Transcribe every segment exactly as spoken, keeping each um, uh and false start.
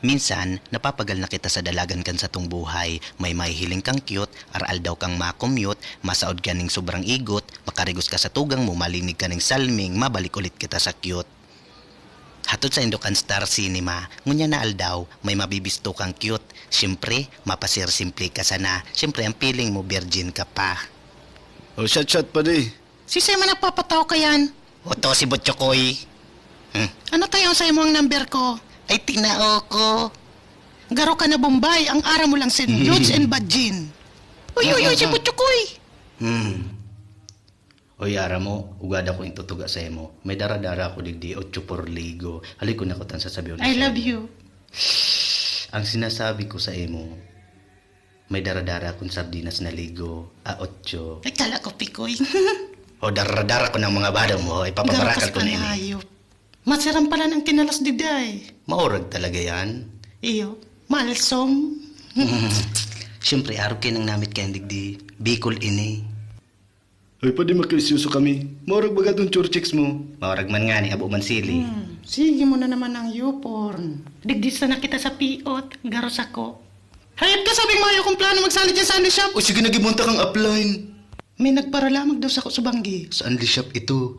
Minsan, napapagal na kita sa dalagan kan satong buhay. May mahihiling kang cute, aral daw kang makomyot, masaod ka ning sobrang igot, makarigos ka sa tugang mo, malinig ka ning salming, mabalik ulit kita sa cute. Hatod sa Indokan Star Cinema, ngunyan na aldaw, may mabibisto kang cute. Siyempre, mapasir-simple ka sana. Siyempre, ang piling mo, virgin ka pa. O, shot-shot pa di. Si Sema nagpapataw ka yan. Oto si Butchokoy. Ano tayo sa imong number ko? Ay, tinao ko. Garo ka na Bombay, ang ara mo lang sin Yudes and Badjin. Uy, uy, uy, si Butchokoy! Hmm. Oy, ara mo, ugad ako intutuga sa imo. May dara-dara ako digdi, ocho por ligo. Hali ko na kutan sasabihin I love you. Ang sinasabi ko sa imo, may dara-dara akong sardinas na ligo, a ocho. Ay, kala ko pikoy. O dara-dara ko ng mga bado mo, ipapabarakal ko na ini. Masiram pala ng kinalas diday. Maurag talaga yan. Iyo, malsom. Siyempre, arog kayo nang namit kayo digdi. Bicol ini. Ay, pwede makiisyoso kami. Maurag baga itong churchicks mo. Maurag man nga ni, abo man sili. Hmm, sige mo na naman ang youporn. Digdi sana kita sa piot, garos ako. Hayop ka, sabing mayo kong plano magsali dyan sa Andy Shop. O sige, nagibunta kang upline. May nagparalamag daw sa ko sa banggi. Sa Andy Shop ito.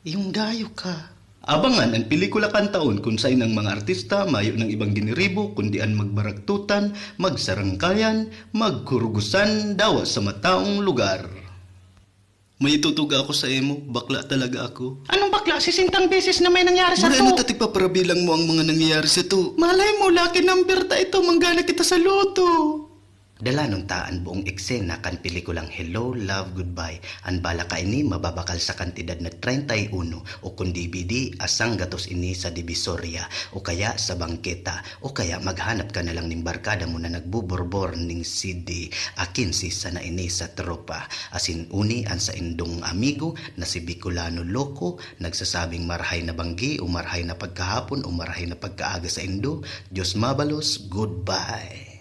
Yung gayo ka. Abangan ang pelikula kan taon kun sain ang mga artista mayo ng ibang giniribo kundi an magbaragtutan, magsarangkayan, magkurugusan dawa sa mataong lugar. May itutuga ako sa imo, bakla talaga ako. Anong bakla? Sisintang beses na may nangyari sa Murano to. Tati paparabilang mo ang mga nangyayari sa to. Malay mo, lucky number ta ito. Manggana kita sa loto. Dalanon ta an buong eksena kan pelikulang Hello, Love, Goodbye. An bala kaini mababakal sa kantidad na treinta y uno o kun D V D, asang gatos ini sa Divisoria o kaya sa bangketa o kaya maghanap ka na lang nin barkada mo na nagbuborbor ning C D. Akin si sana ini sa tropa. Asin uni an saindong amigo na si Bicolano Loco, nagsasabing marhay na banggi o marhay na pagkahapon o marhay na pagkaaga sa indo. Diyos mabalos, goodbye.